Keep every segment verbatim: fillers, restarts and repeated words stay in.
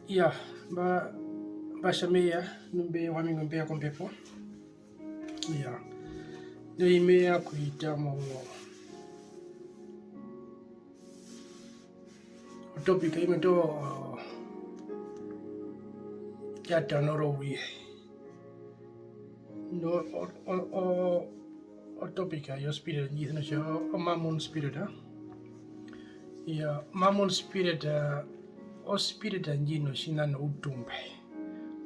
Iya, mba, mba tja me ya, nu mbe ya kwami ngo mbe ya kombepo. Iya. Nai me ya okuhita mo, o topic imwe toho, ya tanora ouye. No, o, o, o, o topic yo spirit ndji isana kutja o mammon spirit, ah. Iya, mammon spirit, ah, o spirit ndji i notjiṋa noutumbe.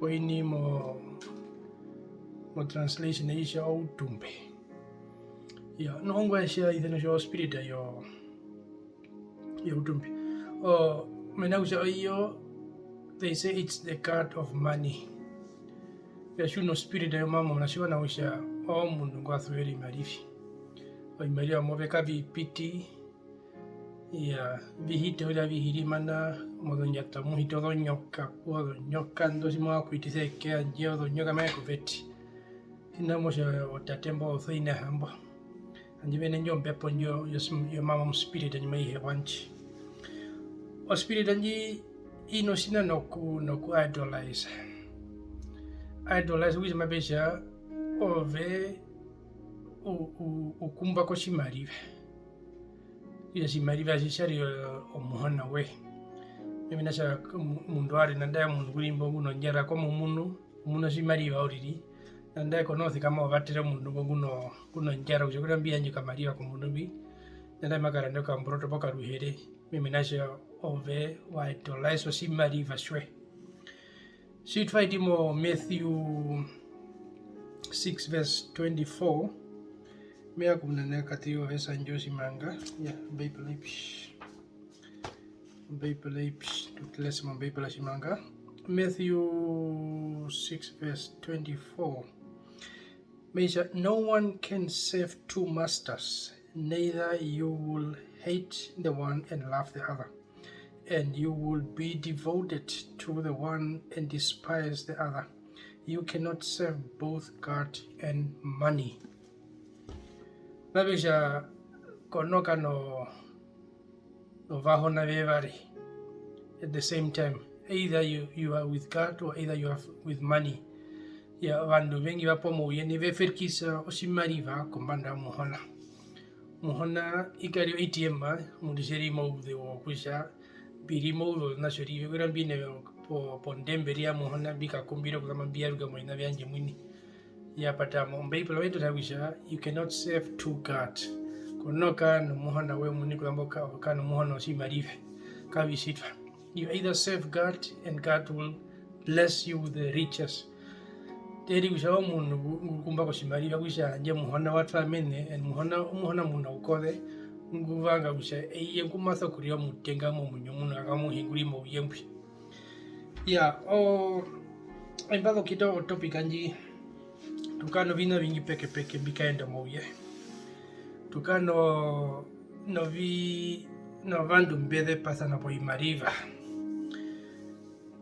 Oini mo, mo translation i tja outumbe. Iya, noho ngwa tja isana kutja o spirit yo, youtumbe. O, mena kutja oyo, they say it's the god of money. Ya tji u no spirit yo mammon, tjiwa nawa kutja omundu ngwa suvera ovimariva. Ovimariva move kavi piti, iya, vi hita uriri avi hirimana mozondjata, mu hita ozonyoka, ozonyoka, ndo tji mo vanga okuhitisa eke yandje, ozonyoka mave ku vete. Tjina mo tja o tate mbo, o soine ahambo. Handje mena indjo ombepo ndjo yo sim-, yo mammon spirit ndji mai hewa ndji. O spirit ndji i notjiṋa noku, noku idolize. Idolize okutja mape tja ove u, u, u kumba kotjimariva. Okutja otjimariva tji tja ri o, omuhona woye. Mena kutja omu-, omundu warwe nandae omundu ngu ri mbo ngu nondjara ko mu munu, u muna otjimariva uriri, nandae ko nokusekama o vatere omundu ngo ngu no, ngu nondjara kutja okutja mbi yandje okamariva komundu ngwi, nandae ma karanda okamboroto poo okaruhere, mena kutja ove wa idolize otjimariva tjoye. Tji twa hiti mo Matthew six verse twenty-four, me ya okumunaneka katiti o verse ndjo tjimanga, ya, Ombeibela i pi. Ombeibela i pi, tu lese mOmbeibela tjimanga. Matthew six verse twenty-four. Mai tja, "No one can serve two masters, neither you will hate the one and love the other, and you will be devoted to the one and despise the other. You cannot serve both God and money." Mape tja ko nokukara no, novahona vevari at the same time. Either you, you are with God or either you are with money. Iya, ovandu ovengi va po mouye nai ve ferikisa otjimariva kombanda yomuhona. Muhona i kari o A T M, omundu tje ri mouzeu wokutja mbi ri mouzeu na tjo rive, okutja mbi ne po-, pondemberi ya Muhona mbi kakumbire okuzamba mbi yaruke moviṋa vyandje omuini. Ya pata mo, Ombeibela oyo i tu tja kutja, "You cannot serve two God." Ko nokukara nomuhona woye omuini kuzambo ka-, okukara nomuhona wotjimariva. Kavi tjitwa. You either serve God and God will bless you with the riches. Teri kutja omundu ngu, ngu kumba kotjimariva kutja handje Muhona wa twa mene, and Muhona, Muhona omundu aukoze, ngu vanga kutja eye ngu ma sokurira omutenga momuinyo muno, a kamuhingurire mouye mbwi. Iya, o, mba zu okukita o topic ndji, tu kara noviṋa ovingi pekepeke mbi kaenda mouye. Tu kara no, novi-, novandu mbe zepasana povimariva.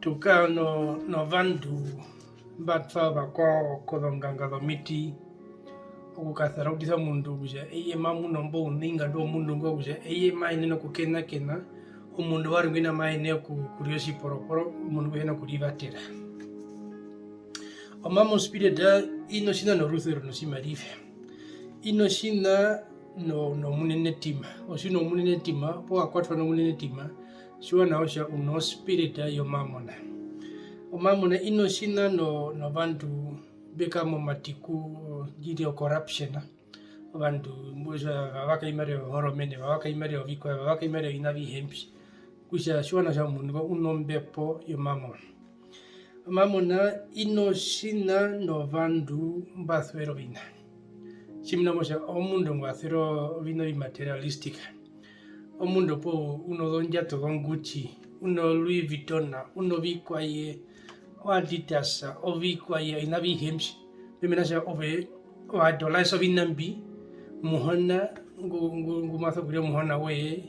Tu kara no, novandu mba twa vakwao kozonganga zomiti, okukasarautisa omundu kutja eye ma munu mbo u ninga ndu omundu ngo kutja eye ma yenene okukenakena omundu warwe ngwina ma yenene oku-, okurira otjiporoporo, omundu ngu hi na kurivatera. O mammon spirit i notjiṋa norusuvero notjimariva. I notjiṋa no-, nomunenetima. Otjiṋa omunenetima, poo wa kwatwa nomunenetima, tjiwa nawa kutja u no spirit yo mammon. O mammon i notjiṋa no-, novandu mbe kara momatiku, ndji ri o corruption. Ovandu mbu tja va vaka ovimariva vyohoromende, va vaka ovimariva ovikwaye, va vaka ovimariva oviṋa avihe mbi. Kutja tjiwa nawa kutja omundu ngo u nombepo yo mammon. O mammon i notjiṋa novandu mba suvera oviṋa. Tjimuna mo tja omundu ngwa suvera oviṋa ovi materialistic. Omundu opuwo u nozondjato zo Gucci, u no Louis Vuitton, u novikwaye, o Adidas, ovikwaye, oviṋa avihe mbi. Mbi mena kutja ove wa idolize oviṋa mbi, Muhona ngu, ngu, ngu ma sokurira omuhona woye,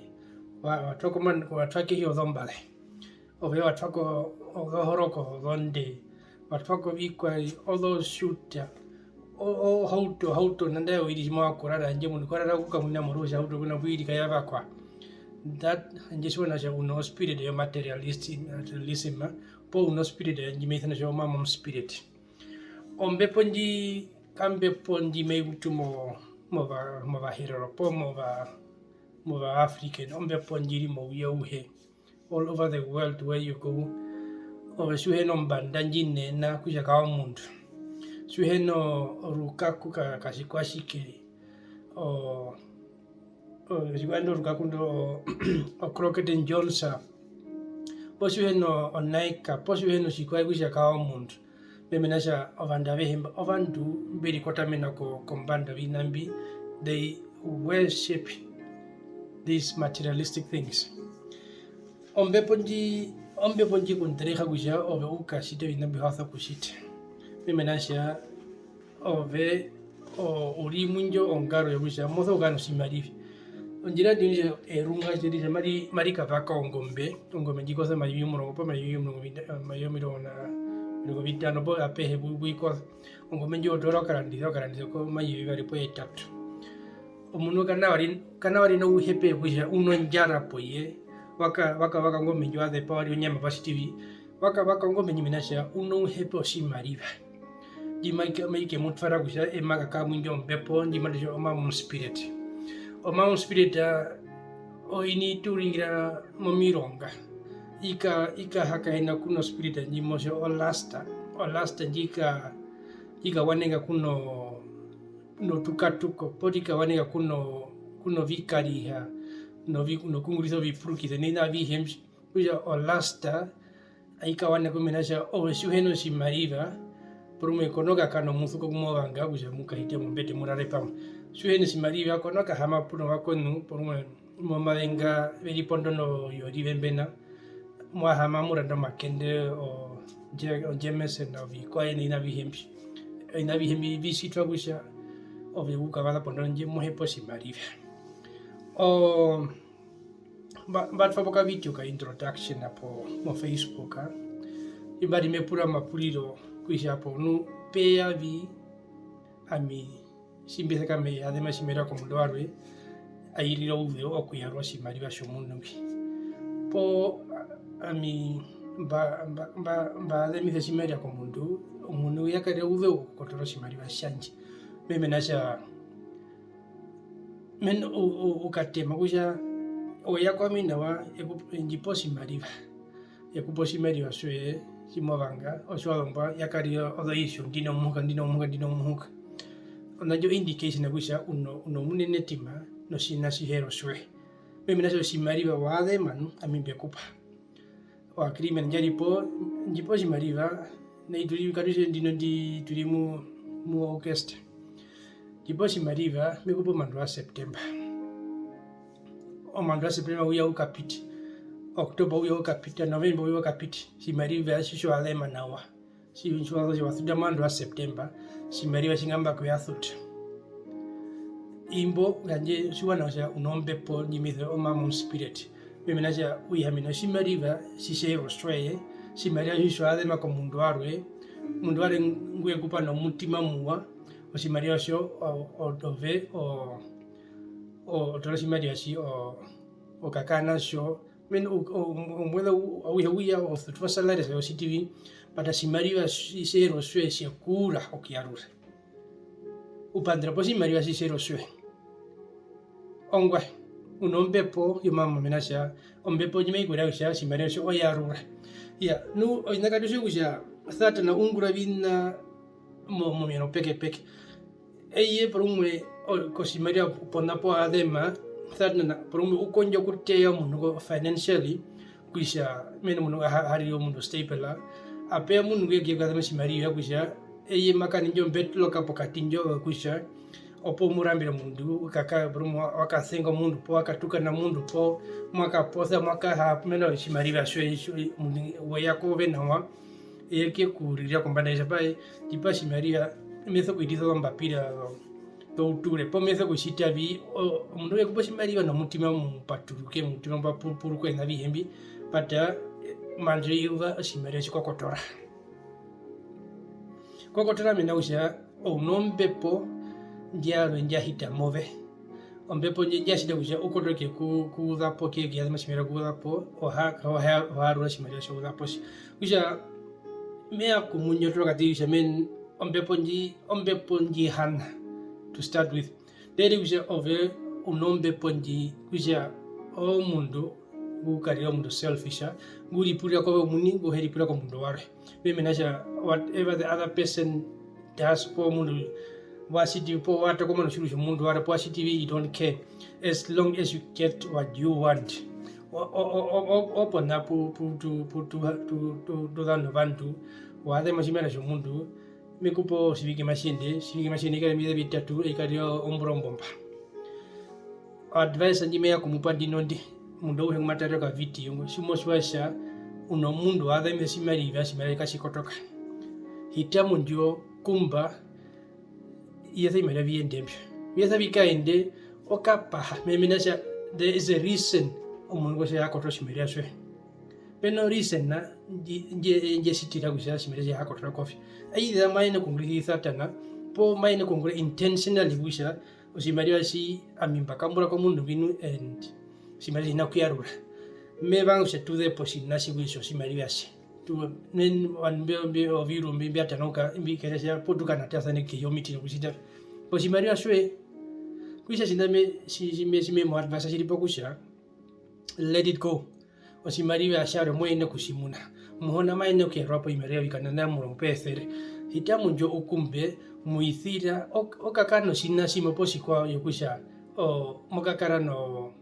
wa, wa twa koma-, wa twa kehi yozombale. Ove wa twa ko ozohoroko ozonde, wa twa ko ovikwaye, ozosuta, o-, ohauto, ohauto, nandae oiri tji mo vanga okurara, handje omundu ko rara okukamuna moruveze ohauto, ku na kuiri ka ya vakwa. that, handje tjiwa nawa kutja u no spirit yo materialism, materialism, poo u no spirit ndji mai isana kutja o mammon spirit. Ombepo ndji, kambepo ndji mai utu mo, mova, mOvaherero poo mova, mOva African, ombepo ndji ri mouye auhe, all over the world where you go. Ove tji u hi na ombanda ndji nena kutja ka omundu, tji u hi na orukaku ka, katjikwatjike, o, o, tji u hi na orukaku ndo, o, o Crockett and Jones, poo tji u hi na o Nike, poo tji u hi na otjikwaye kutja ka omundu. Mena kutja ovandu avehe mba, ovandu mbe rikotamena ko-, kombanda yoviṋa mbi, they worship these materialistic things. Ombepo ndji, ombepo ndji ku nḓereka kutja ove u katjite oviṋa mbi u ha sokutjita. Mena kutja ove, o-, u ri mu indjo ongaro yokutja mo sokukara notjimariva. Ondjira ndji kutja erunga tjiri kutja mari-, mari kavaka ongombe, ongombe ndji kosa omayovi omurongo poo omayovi omurongo vita-, omayovi omirongo na, omirongo vitano poo apehe pu-, pu i kosa. Ongombe ndjo o toora o karandisa, o karandisa komayovi yevari poo yetatu. Omundu kana wa ri, kana wa ri nouhepe kutja u nondjara poye, wa ka-, wa kavaka ongombe ndjo wa zepa, wa ri onyama pa tjiti vi, wa kavaka ongombe ndji mena kutja u nouhepe wotjimariva. Ndji mai ke-, mai ke mu twara kutja eye ma kakara mu indjo ombepo, ndji matu tja o mammon spirit. O mammon spirit, ah, oini tu ringira momironga. I ka-, i kahakaena ku no spirit ndji mo tja o lust. O lust ndji ka-, ndji kawanenga ku no, notukatuko, poo ndji kawanenga ku no, ku novikariha, novi-, nokuungurisa ovipurukise, noviṋa avihe mbi. Okutja o lust ai kawanenga mena kutja ove tji u hi na otjimariva, porumwe ko no kakara nomusuko ngu mo vanga kutja mu kahite mombete mu rare pamwe. Tji u hi na otjimariva ko no kahaama pu novakweṋu, porumwe mo mavenga ve ri pondondo yorive mbena, mwa haama mu randa omakende, o-, ondje-, ondjemese novikwaye noviṋa avihe mbi. Oviṋa avihe mbi vi tjitwa kutja ove u kavaza pondondo ndji mo hepa otjimariva. O-, Mba-, mba twa po okavideo ka introduction hapo mo Facebook, imba ri me pura omapuriro kutja hapo nu pe ya vi ami tji mbi sekama e azema otjimariva komundu warwe, ai rire ouzeu okuyarura otjimariva tjomundu ngwi. Poo ami mba, mba, mba, mba azemisa otjimariva komundu, omundu ya karira ouzeu okukotora otjimariva tjandje. Mehee mena rokutja, mena u-, u-, u katema kutja we ya kwami nawa, e ku-, e ndji pa otjimariva, e ku pa otjimariva tjoye tji mo vanga, otji wa zu mbo ya karira ozoisyo, ndino muhuka, ndino muhuka, ndino muhuka. Ona ndjo indication kutja u no, u nomunenetima notjiṋa tji he ri otjoye. Mehee mena rokutja otjimariva wa azema nu, ami mbe ku pa. O agreement ndja ri po, ndji pa otjimariva, nai tu ri, katu tje ndino ndi tu ri mu, mu August. Ndji pa otjimariva, me ku pa omandu wa September. Omandu wa September u ya u kapiti, October u ya u kapita, November u ya u kapiti, otjimariva tji tjo azema nawa. Tji-, tji wa zu, tji wa suta momandu wa September, otjimariva tji nga mba ku ya suta. Imbo, handje tjiwa nawa kutja u nombepo ndji mai isana o mammon spirit. Mehee mena rokutja u hihamena otjimariva tji tje ri otjoye, otjimariva tji tjo azema komundu warwe, omundu warwe ngwe ku pa nomutima omuwa, otjimariva tjo, o-, o-, ove, o-, o-, o toora otjimariva tji, o-, o kakara na tjo, mena o-, o-, omueze au-, auhe u ya o sutwa o salary yoye, o C T V, but otjimariva tji tje ri otjoye tje kura okuyarura. U panḓera potjimariva tji tje ri otjoye. Ongwaye, u nombepo yo mammon mena rokutja ombepo ndji mai ku raere kutja otjimariva tjo o yarura. Iyaa, nu oviṋa katu tjiwa kutja Satana u ungura oviṋa mo-, momiano pekepeke. Eye porumwe, o-, kotjimariva pona pu wa azema, Satana porumwe u kondja okuteya omundu ngo financially, kutja mena omundu ngo ha-, ha rire omundu stable, a pe ya omundu ngwi e ku azema otjimariva kutja eye ma kaninga o bad luck pokati ndjo kutja opuwo u mu rambere omundu, u kakara porumwe wa, wa kasenga omundu poo wa katukana omundu poo mwa kaposa, mwa kahaa, mena rotjimariva tjoye, tjo-, omundu we ya kove nawa, eye ke ku ririra kombanda, e tja, pae, ndji pa otjimariva, me sokuhitisa ozombapira zo-, zouture, poo me sokutjita vi, o-, omundu we ku pa otjimariva nomutima omupaturuke, omutima mbu wa pu-, puruka oviṋa avihe mbi, but, eh, mandje eyuva otjimariva tji kwa kotora. Kwa kotora mena rokutja u nombepo ndjarwe ndja hita move. Ombepo ndji, ndji ya tjita kutja u kotoke ku-, kuuza po, ke-, keyazema tjimariva kuuza po, oha-, oha-, oha yarura otjimariva tjokuuza po tji. Okutja, me ya komunyotora okati kutja men-, ombepo ndji, ombepo ndji hana, to start with. Nderi kutja ove u nombepo ndji, kutja omundu ngu karira omundu selfish, ngu ripurira kove omuini, ngu he ripurira komundu warwe. Mena kutja whatever the other person does, poo omundu wa tjiti, poo wa tokomona otjiuru tjomundu warwe, poo wa tjiti vi, you don't care, as long as you get what you want. O-, o-, o-, o-, o-, opo na pu-, pu-, tu-, pu-, tu-, tu-, tu-, tu zana ovandu, wa zema otjimariva tjomundu, me ku pe otjivike matji ende, otjivike matji ende, i kare omieze vitatu, i kare ombura ombomba. Advice ndji me ya okumupa ndino ndi, omundu auhe ngu ma tarere okavideo ngo, tji mo tjiwa kutja u nomundu wa zemisa otjimariva, otjimariva katji kotoka. Hita mondjuwo, kumba, i yesa ovimariva vi yende mbyo. Vi yesa vi kaende, o kapaha, mena kutja there is a reason omundu ngo tja ya kotora otjimariva tjoye. Pe no reason na, ndji-, ndje-, ndje tjitira kutja otjimariva tjoye ha kotora kove. Either ma yenene okuungurisa i Satana, poo ma yenene okuungura intentionally kutja otjimariva tji ami mba kambura komundu ngwina and otjimariva tji hi na kuyarura. Me vanga kutja tu ze potjiṋa tjimwe tjotjimariva tji. Tu-, nen-, ovandu mbe-, mbe-, oviuru mbi mbya tanauka, mbi keresha, poo tu kanatasane kehi yomiti nokutjita. Otjimariva tjoye, kutja tjiṋa me-, tji-, tji me-, tji me mu advisa tji ri po kutja, let it go. Otjimariva tjarwe mo yenene okutjimuna. Muhona ma yenene okuyarura po ovimariva vi kanana omurongo poo esere. Hita mondjuwo u kumbe, mu isira, ok-, o kakara notjiṋa tjimwe poo tjikwao yokutja, o-, mo kakara no-,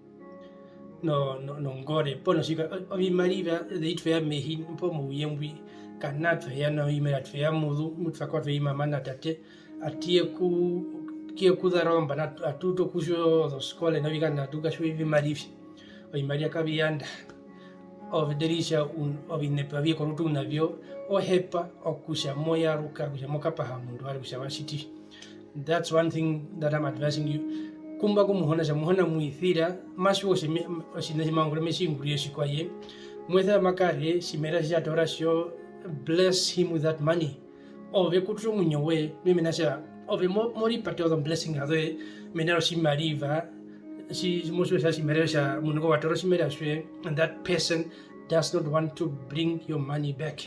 no-, no-, nongore, poo notjikwaye, o-, ovimariva, they twe ya mehi, poo mouye mbwi, kana twe ya novimariva, twe ya muzu, mu twa kwa twe ya i mama na tate, atu ye ku-, atu ye kuzara ozombanda, atu-, atu utu okutjiwa ozoskole novikanda, atu katjiwa ovimariva. Ovimariva kavi yanda. Ove, nderi tja un-, ovinepa avihe korutu u na vyo, o hepa okutja mo yaruka, kutja mo kapaha omundu warwe kutja wa tjiti. That's one thing that I'm advising you. Kumba ku Muhona, tja Muhona mu isira, ma tjiwa kutja me-, otjiṋa tji ma ungura me tji ungurire tjikwaye. Mu esa ma kare, tjimariva tji ya toora tjo, bless him with that money. Ove kutura omuinyo woye, mena kutja ove mo-, mo ripata ozoblessing azoye, mena rotjimariva, tji-, tji mo tjiwa kutja otjimariva tja, omundu ngo wa toora otjimariva tjoye, and that person does not want to bring your money back.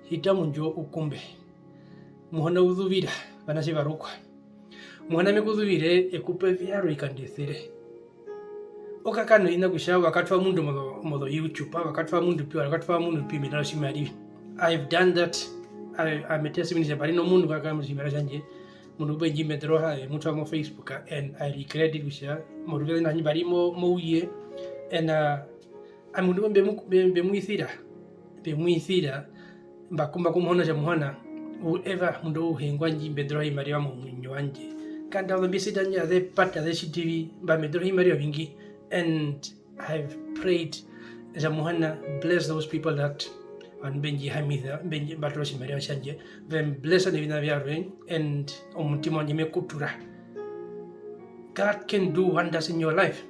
Hita mondjuwo u kumbe. Muhona u zuvira, vanatje varukwa. Muhona me ku zuvire, e ku pe vyarwe ovikando esere. O kakara noviṋa kutja wa katwa omundu mozo, mozo YouTube, wa katwa omundu pi, wa katwa omundu pi, mena rotjimariva. I've done that. I, I'm a testimony kutja pa ri nomundu ngu kakara motjimariva tjandje, omundu ngwe ndji mendera oha, e mu twa mo Facebook, and I regret it kutja moruveze handje mba ri mo, mouye, ena, ami omundu ngo mbe mu, mbe, mbe mu isira, mbe mu isira, mba kumba ku Muhona kutja Muhona, whoever omundu auhe ngwa ndji mendera ovimariva momuinyo wandje. Kanda ozombiesita zandje aze pata, aze tjiti vi, mba mendera ovimariva ovingi, and I've prayed, kutja Muhona, bless those people that, ovandu mbe ndji hihamisa, mbe ndji, mba toora otjimariva tjandje, ve mu blessa noviṋa vyarwe, and omutima wandje me kutura. God can do wonders in your life.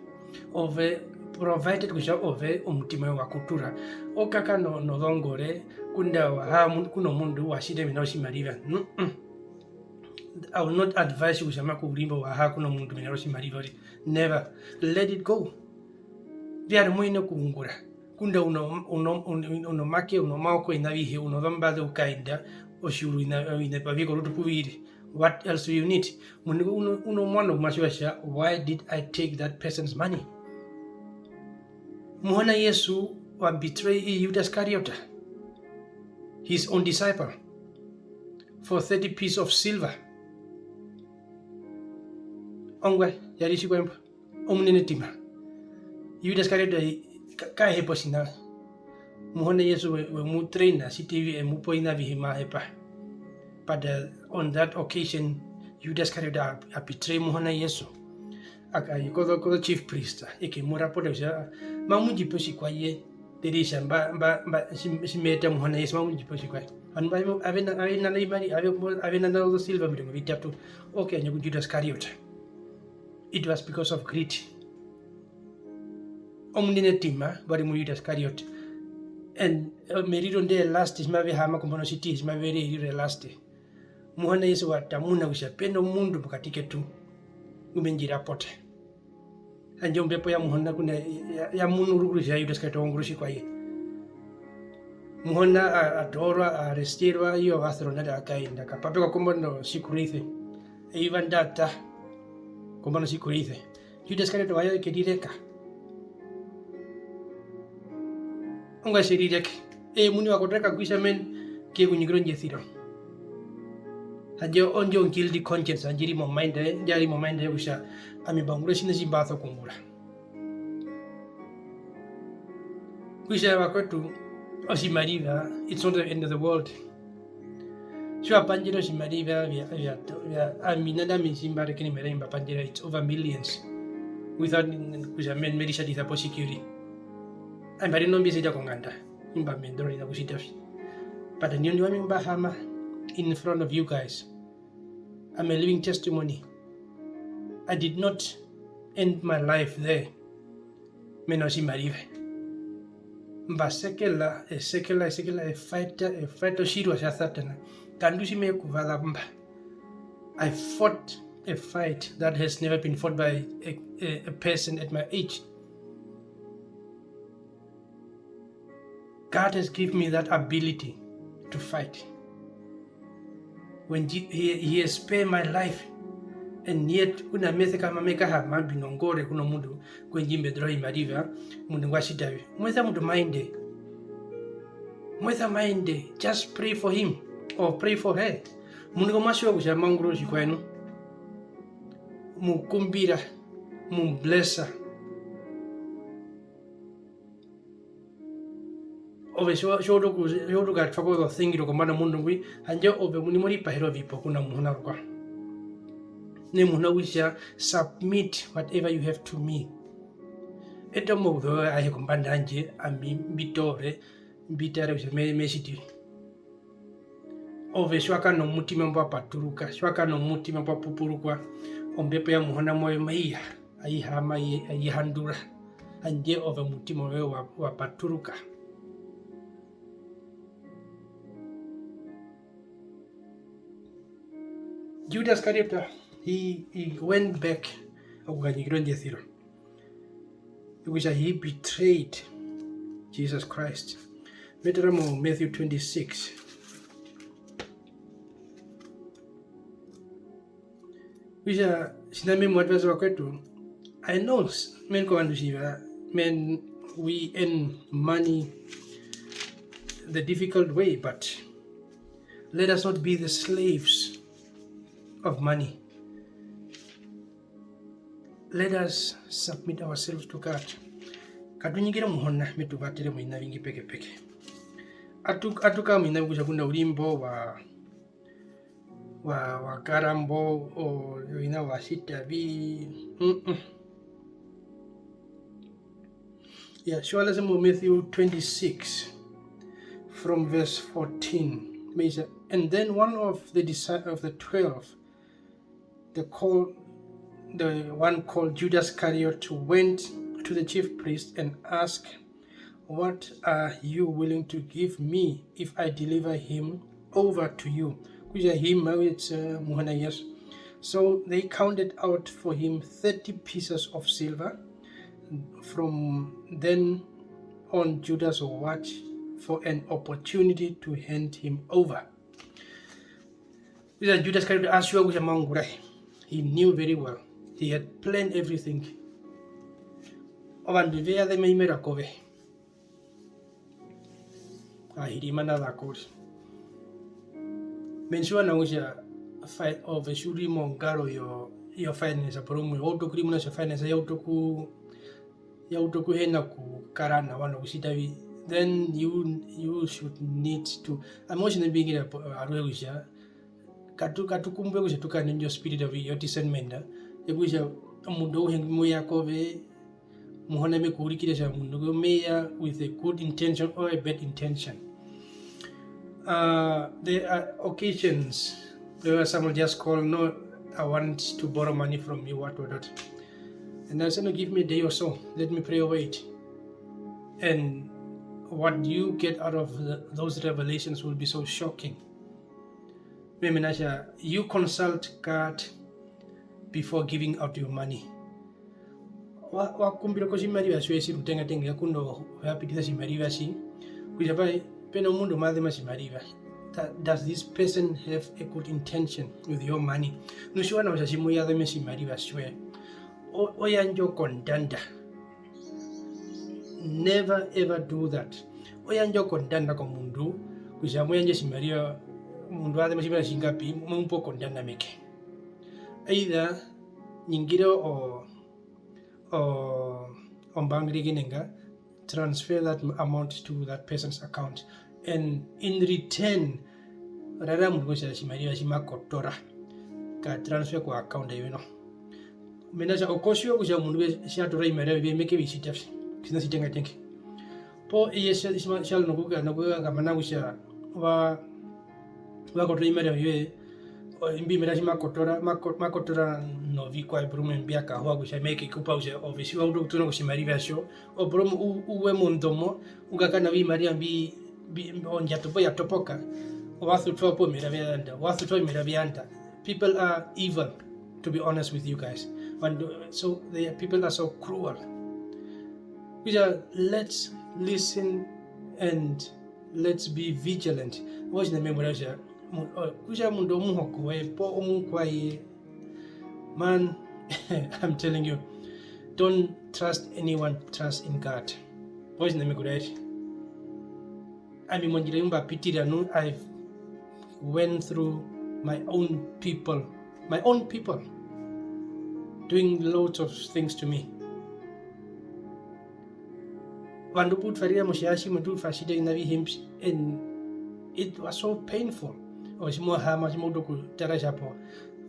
Ove, provided kutja ove omutima woye wa kutura. O kakara no-, nozongore, ngunda wa ha-, ku nomundu wa tjita mena rotjimariva. Mm-mm. I will not advise you kutja ma ku rimbo wa ha-, ku nomundu mena rotjimariva uriri. Never. Let it go. Vyarwe mo yenene okuungura. Ngunda u no, u no, u no, u nomake, u nomaoko, oviṋa avihe, u nozombaze, u kaenda, otjiuru, oviṋa, oviṋa avihe korutu pu vi ri. What else do you need? Omundu ngo u no, u nomuano omuwa tji wa tja, "Why did I take that person's money?" Muhona Jesu wa betray Judas Iskariota, his own disciple, for thirty piece of silver. Ongwaye, ya ri tjikwaye mbo? Omunene tima. Judas Iskariota i-, ka-, ka hepa otjiṋa. Muhona Jesu we, we mu traina, tjiti vi, e mu pa oviṋa avihe ma hepa. But, uh, on that occasion, Judas Iskariota a, a betray Muhona Jesu. A ka-, a i kozo, kozo chief priest, e ke mu rapota kutja, "Mamu ndji pe otjikwaye, nderi tja mba, mba, mba, tji-, tji me eta Muhona Jesu, mamu ndji pe otjikwaye." Ovandu mba, ave na, ave na imari, ave, ave na ozo silver omirongo vitatu. Okay, anya ku Judas Iskariota. It was because of greed. Omunene tima wa ri mu Judas Iskariot. And, eh, meriro nde last, tji mave haama kombanda yotjitihe, tji mave ri eriro e last, Muhona Jesu wa tamuna kutja pe nomundu mokati ketu ngu me ndji rapota. Tjandje ombepo ya Muhona kuna ya, ya, ya munu rukuru kutja Judas Iskariot wa ungura otjikwaye. Muhona a, a toorwa, a arresterwa, iyo va thrown out, a kaenda, a kapapekwa kombanda yotjikoroise. Eyuva nda ṱa kombanda yotjikoroise. Judas Iskariot wa ya e kerireka. Ongwaye tje rireke. Eye omuini wa kotoka kutja men, ke ku ningire ondjesiro. Handje ondjo guilty conscience, handje i ri mo mind ye, ndja ri mo mind ye kutja, ami mba ungura otjiṋa tji mba so kuungura. Kutja vakwetu, otjimariva, it's not the end of the world. Tji wa pandjara otjimariva vya, vya, vya, ami nanda ami tji mba rekene mera mba pandjara, it's over millions. Without kutja men me ritjatisa po security. Ami mba ri no mbiseta konganda, imba me ndororera kutjita vi. But ndino ndi wami mba haama in front of you guys. I'm a living testimony. I did not end my life there. Mena otjimariva. Mba sekela, e sekela, e sekela, e fighta, e fighta otjirwa tja Satana. Ngandu tji me ku vaza mba. I fought a fight that has never been fought by a, a, a person at my age. God has given me that ability to fight. When Je-, he, he has spared my life, and yet una me sekama me kahaama mbi nongore ku nomundu ngwe ndji mbendera ovimariva, omundu ngwa tjita vi. Mu esa omundu ma ende. Mu esa ma ende, just pray for him or pry for her. Omundu ngo ma tjiwa kutja ma ungura otjikwaye nu. Mu kumbira, mu blessa. Ove tji wa-, tji wa utu oku-, tji wa utu okukatwa ko ozosengiro kombanda yomundu ngwi, handje ove omuini mo ripahera ovipo ku na Muhona rukwao. Ne Muhona kutja, "Submit whatever you have to me." Eta omauzeu woye ayehe kombanda yandje, ami mbi toore, mbi tare kutja me-, me tjiti vi. Ove tji wa kara nomutima mbwa paturuka, tji wa kara nomutima mbwa pupurukwa, ombepo ya Muhona moye mai ya, ai haama, ai-, ai handura. Handje ove omutima woye wa, wa paturuka. Judas Iskariot, he, he went back okukanyikira ondjesiro. Okutja he betrayed Jesus Christ. Me tara mo Matthew twenty-six. Kutja, tjina me mu advise vakwetu, I know, s-, men kovandu tjiva, men, we earn money the difficult way, but let us not be the slaves of money. Let us submit ourselves to God. Katu nyikire Muhona me tu vatere moviṋa ovingi pekepeke. Atu-, atu kara moviṋa vyokutja ngunda u ri mbo wa, wa, wa kara mbo, o-, oviṋa wa tjita vi, mm-mm. Yeah, tji wa lese mu Matthew twenty-six from verse fourteen, mai tja, "And then one of the disi-, of the twelve, the call, the one called Judas Iscariot, went to the chief priest and asked, 'What are you willing to give me if I deliver him over to you?'" Kutja him, it's, uh, Muhona Yesu. So they counted out for him thirty pieces of silver. From then on, Judas watched for an opportunity to hand him over. Kutja Judas Iscariot a tjiwa kutja ma ungura ye. He knew very well. He had planned everything. Ovandu ve ya ze maimera kove. Ahirimana va kori. Me tjiwa nawa kutja fi-, ove tji u ri mongaro yo, yo finance porumwe, wa utu okurimuna kutja finance ya utu oku-, ya utu okuhena okukara nawa nokutjita vi, then you, you should need to, ami otjiṋa mbi hungira po aruhe kutja katu-, katu kumbwa kutja tu kare nondjo spirit of, yo discernment, yokutja omundu auhe ngu me ya kove, Muhona me ku urikire kutja omundu ngo me ya with a good intention or a bad intention. Uh, there are occasions where someone just call, "No, I want to borrow money from you, what, what, what." And I said, "No, give me a day or so. Let me pray over it." And what you get out of the, those revelations will be so shocking. Meme na tja, you consult God before giving out your money. wa, wa kumbirwa kotjimariva tjoye tji rutengatenga, ngunda o ha pitisa otjimariva tji, kutja pa, pe nomundu ma zema otjimariva. Tha-, does this person have a good intention with your money? Nu tjiwa nawa kutja tji mo ya zema otjimariva tjoye, o-, o yandja okondanda. Never ever do that. O yandja okondanda komundu, kutja mo yandja otjimariva, omundu a zema otjimariva tjingapi, mo mu pe okondanda meke. Either ningira o-, o-, ombangi ndji nai nga, transfer that amount to that person's account, and in return, raera omundu kutja otjimariva tji ma kotora, ka transfer ko account yoye noho. Mena rokutja o ko tjiwa kutja omundu we tja toora ovimariva vyoye me ke vi tjita vi, otjiṋa tjitengatenga. Poo eye tja, tja, tja ri nokuka-, nokukamana kutja wa, wa kotora ovimariva vyoye, o, imbi mena tji ma kotora, ma ko-, ma kotora novikwao porumwe mbya kahowa kutja me ke ku pa kutja ove tji wa utu okuṱuna kotjimariva tjo, o porumwe u-, u we mondomo, u kakana ovimariva mbi, mbi, ondjato poo ya topoka, wa sutwa poo mira vya yanda, wa sutwa mira vya yanda. People are evil, to be honest with you guys. And, uh, so the people are so cruel. Kutja, let's listen and let's be vigilant. Otjiṋa me mu raere kutja, mu-, uh, kutja omundu omuhoko woye poo omukwaye, man, I'm telling you, don't trust anyone, trust in God. Otjiṋa me ku raere. Ami mondjira ndji mba pitira nu, I've went through my own people, my own people doing lots of things to me. Ovandu pu twa rira motjihara tjimwe, tu twa tjita oviṋa avihe mbi, and it was so painful. Ove tji mo haama, tji mo utu okutara kutja po,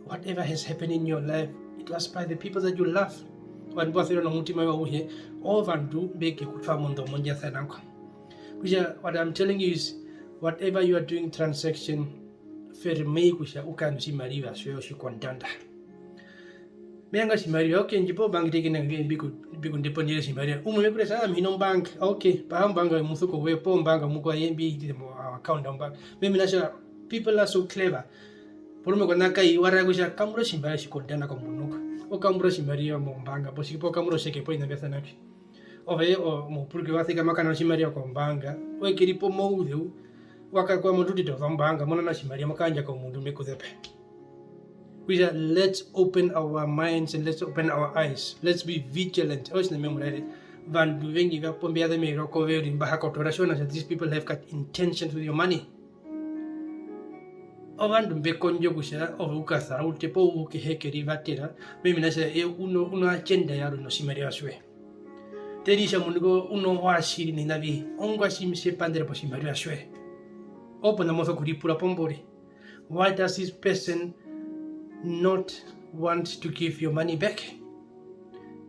whatever has happened in your life, it was by the people that you love. Ovandu mbu wa suvera nomutima woye auhe, ovandu mbe ke ku twa mondomo ndja sana ngo. Kutja, what I'm telling you is, whatever you are doing transaction, vermij kutja u kare notjimariva tjoye otjikondanda. Me vanga otjimariva, ok, ndji pa ombangi ndji nai nga mbi ku, mbi ku ndepondere otjimariva. Umwe me ku raere kutja, ah, hi na ombangi, ok, paha ombangi yomusuko woye poo ombangi omukwaye mbi hitire mo account yombangi. Me hee mena rokutja people are so clever. Porumwe ko na kai wa raera kutja kambura otjimariva tjikondanda komundu ngo. O kambura otjimariva mombangi, posi-, poo kambura otjeke poo oviṋa mbya sana mbi. Ove o-, omupuruke wa sekama ka na otjimariva kombangi, we ke ri pomauzeu, wa kakwama otutete wozombangi, mo nana otjimariva mo kayandja komundu me ku zepa. Kutja, let's open our minds and let's open our eyes. Let's be vigilant. Otjiṋa me mu raere, ovandu ovengi va po mbe ya zemerwa kove uriri mba ha kotora, tjiwa nawa kutja these people have got intentions with your money. Ovandu mbe kondja kutja ove u kasaraute poo u ke he ke rivatera, mena rokutja eye u no, u no agenda yarwe notjimariva tjoye. Tjiri kutja omundu ngo u no watjiri noviṋa avihe, ongwaye tji me pandere potjimariva tjoye? Opo nao mo sokuripura pombore. Why does this person not want to give your money back?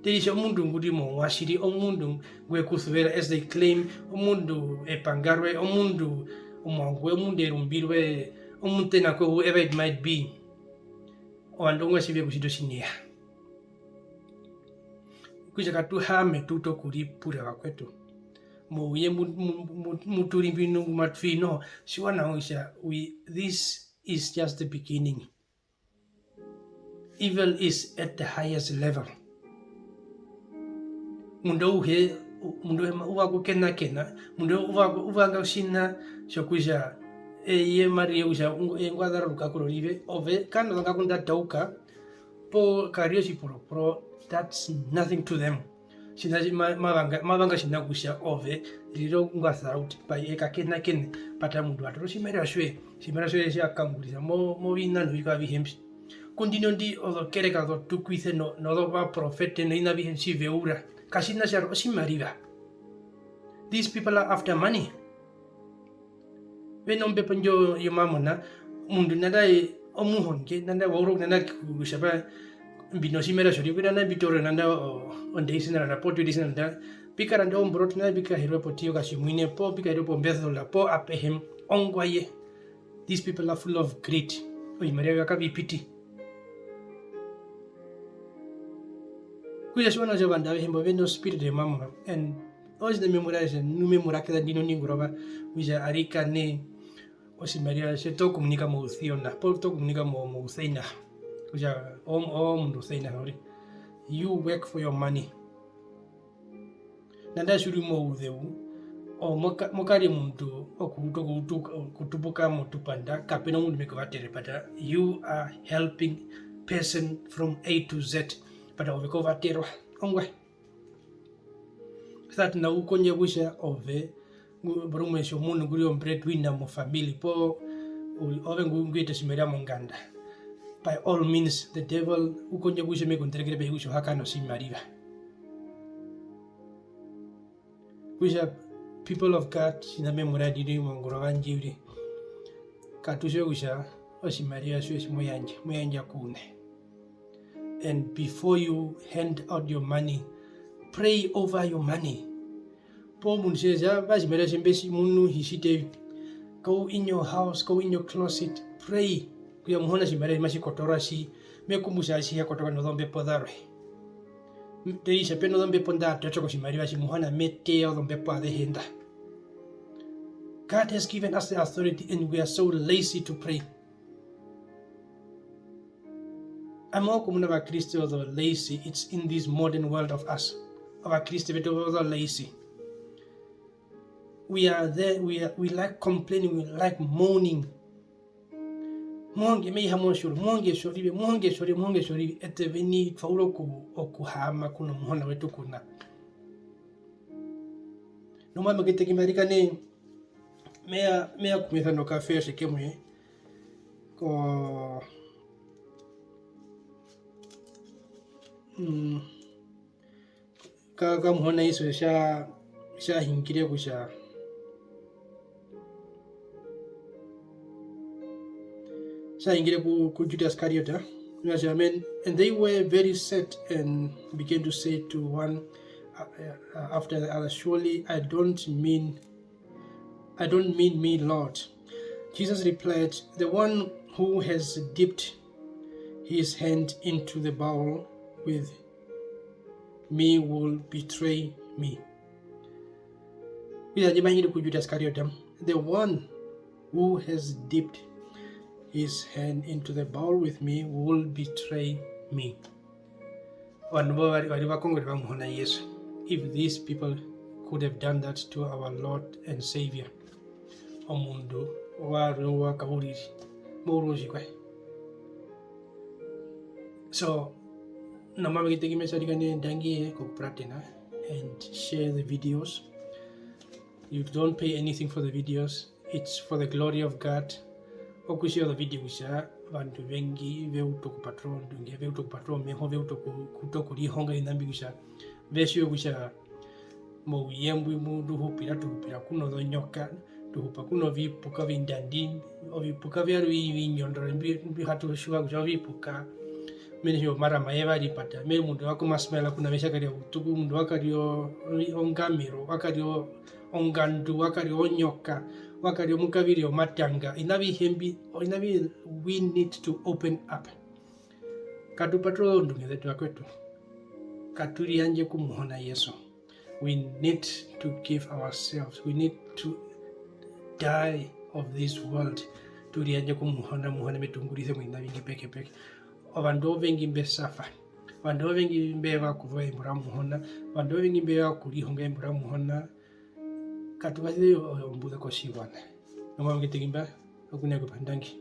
Tjiri kutja omundu ngu ri mouatjiri, omundu ngwe ku suvera, as they claim, omundu epanga roye, omundu omuangu woye, omundu erumbi roye, omuṱena kwoye, whoever it might be, ovandu ongwaye tji ve ku tjita otjineya. Okutja katu haame tu ute okuripura, vakwetu. Mouye mu, mu, mu, mu tu ri mbwi nu, mu tu i noho, tjiwa nawa kutja we, this is just the beginning. Evil is at the highest level. Omundu auhe, omundu auhe u vanga okukenakena, omundu auhe u vanga, u vanga otjiṋa tjokutja eye ma rire kutja eye ngwa zara orukaku rorive, ove kana ozongaku nda tauka, poo ka rire otjiporoporo, that's nothing to them. Tjiṋa tji-, ma-, ma vanga, ma vanga tjiṋa kutja ove rira ongwasara kuti pa-, eye ka kenakene, pata omundu wa toora otjimariva tjoye, otjimariva tjoye tja kangurisa mo-, moviṋa novikwao avihe mbi. Ku ndino ndi ozokereka zotukwise no-, nozovaprofete noviṋa avihe tji ve ura, katjiṋa tjarwe otjimariva. These people are after money. Ve nombepo ndjo yomamona, omundu nandae omuhonge, nandae wa urwa nandae kutja pa mbi notjimariva tjorive, nandae mbi toorwe nandae o-, ondae isenaranda poo twenty isenaranda, mbi karande omboroto, nandae mbi kaherwe potiyo katjimwine, poo mbi kaherwe pombesela, poo apehe, ongwaye. These people are full of greed. Ovimariva vyao kavi piti. Okutja tjiwa nawa kutja ovandu avehe mbo ve no spirit yomamona, and otjiṋa me mu raere kutja nu me mu rakiza ndino ningurova, kutja arikana otjimariva tje to kumunika mousyona, poo to kumunika mo-, mouseina, kutja o-, omundu useina, sorry. You work for your money. Nanda tji u ri mouzeu, o-, mo ka-, mo kara omundu okuuta okuutuka, okutupuka motupanda, kape na omundu me ku vatere, but, uh, you are helping person from A to Z, but ove ko vaterwa. Ongwaye? That now u kondja kutja ove, ngu-, porumwe tjomundu ngu ri o breadwinner mofamily, poo u-, ove ngu-, ngu eta otjimariva monganda. By all means, the devil u kondja kutja me ku nderekere pehi kutja o ha kara notjimariva. Kutja, people of God, tjina me mu raere uriri mongurova ndji uriri, katu tjiwe kutja otjimariva tjoye tji mo yandja, mo yandja ku uṋe. And before you hand out your money, pray over your money. Poo omundu tje ya, mba, otjimariva tje mbe tji munu, hi tjiti vi. Go in your house, go in your closet, pray. Kutja Muhona, otjimariva tji matji kotoorwa tji, me kumbu kutja atji ha kotoka nozombepo zarwe. Teisha pe nozombepo nḓa totoka otjimariva tji, Muhona me teya ozombepo azehe nḓa. God has given us the authority and we are so lazy to pray. Ami okumuna Ovakriste ozo lazy, it's in this modern world of us. Ovakriste vetu ozo lazy. We are there, we are, we like complaining, we like moaning. Muhonge me ihamwa otjiuru, Muhonge tjorive, Muhonge tjorive, Muhonge tjorive, eṱe veni twa ura oku-, okuhaama ku na Muhona wetu ku na. Nomambo keteke mba rika nai, me ya, me ya kumisa nokaverse kemwe ko, mm, ka, ka Muhona Jesu tja, tja hingire kutja, tja hingire ku, ku Judas Iskariot, eh? Tja tja, amen. And they were very sad and began to say to one, uh, uh, after the other, "Surely I don't mean, I don't mean me, Lord." Jesus replied, "The one who has dipped his hand into the bowl with me will betray me." Kutja ndji ma hingire ku Judas Iskariot, the one who has dipped his hand into the bowl with me will betray me. Ovandu mbo vari, vari vakongore va Muhona Jesu. If these people could have done that to our Lord and Savior, omundu warwe wa kauriri, mo uru otjikwaye. So, nomambo keteke me tja rika nai, ndangi kokupuratena and share the videos. You don't pay anything for the videos. It's for the glory of God. Okutja ozovideo kutja ovandu vengi ve utu okupaturura ozondunge, ve utu okupaturura omeho, ve utu oku-, okuuta okurihonga oviṋa mbi kutja ve tjiwe kutja mouye mbwi mu tu hupira, tu hupira ku nozonyoka, tu hupa ku novipuka ovindandi, ovipuka vyarwe vi-, vinyondorore mbi, mbi ha tu tjiwa kutja ovipuka. Mena kutja omarama yevari pata, mehee omundu wa kuma smile ku na ve tja karya outuku, omundu wa karya o-, ongamero, wa karya o-, ongandu, wa karya onyoka, wa karya omukavire omatanga, oviṋa avihe mbi, oviṋa avihe, we need to open up. Katu paturure ozondunge zetu, vakwetu. Katu riyandje ku Muhona Jesu. We need to give ourselves, we need to die of this world. Tu riyandje ku Muhona, Muhona me tu ungurise moviṋa ovingi pekepeke. Ovandu ovengi mbe suffer, ovandu ovengi mbe ya okuzuva embo ra Muhona, ovandu ovengi mbe ya okurihonga embo ra Muhona. Katu vatere ombuze kotjiwaṋa. Nomambo keteke mba, okunene kupa, ndangi.